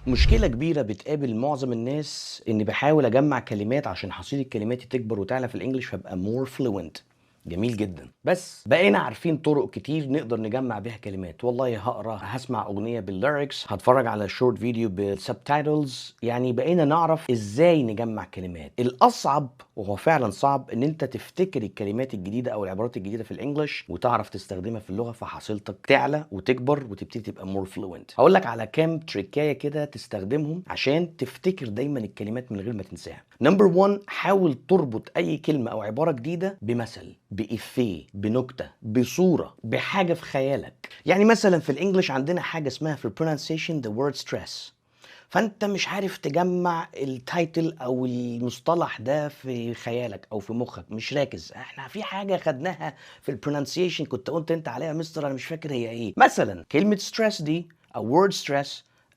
مشكلة كبيرة بتقابل معظم الناس إني بحاول أجمع كلمات عشان حصيلة كلماتي تكبر وتعلى في ال English فأبقى more fluent. جميل جدا، بس بقينا عارفين طرق كتير نقدر نجمع بيها كلمات. والله هقرا، هسمع اغنية بال lyrics، هتفرج على short video بال subtitles، يعني بقينا نعرف ازاي نجمع كلمات. الاصعب، وهو فعلا صعب، ان انت تفتكر الكلمات الجديدة او العبارات الجديدة في ال English وتعرف تستخدمها في اللغة فحصيلتك تعلى وتكبر وتبتدي تبقى more fluent. هقول لك على كام تريكايه كده تستخدمهم عشان تفتكر دايما الكلمات من غير ما تنساها. number 1، حاول تربط اي كلمة او عبارة جديدة بمثل، بإفيه، بنكتة، بصورة، بحاجة في خيالك. يعني مثلا في ال English عندنا حاجة اسمها في pronunciation the word stress، فانت مش عارف تجمع ال title او المصطلح ده في خيالك او في مخك، مش راكز. احنا في حاجة خدناها في ال pronunciation كنت قلت انت عليها مستر، انا مش فاكر هي ايه. مثلا كلمة stress دي او word stress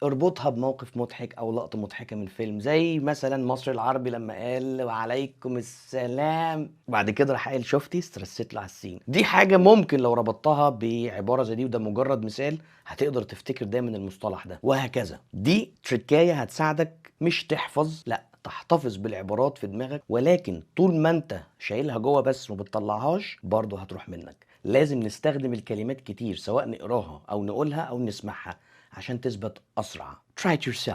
اربطها بموقف مضحك او لقطة مضحكة من فيلم، زي مثلا مصر العربي لما قال وعليكم السلام، بعد كده راح قال شفتي استرست له على السين. دي حاجة ممكن لو ربطتها بعبارة زي دي، وده مجرد مثال، هتقدر تفتكر دايما المصطلح ده، وهكذا. دي تريكايه هتساعدك مش تحفظ، لا، تحتفظ بالعبارات في دماغك، ولكن طول ما انت شايلها جوه بس وما بتطلعهاش برضه هتروح منك. لازم نستخدم الكلمات كتير، سواء نقراها او نقولها او نسمعها، عشان تثبت اسرع. Try it yourself.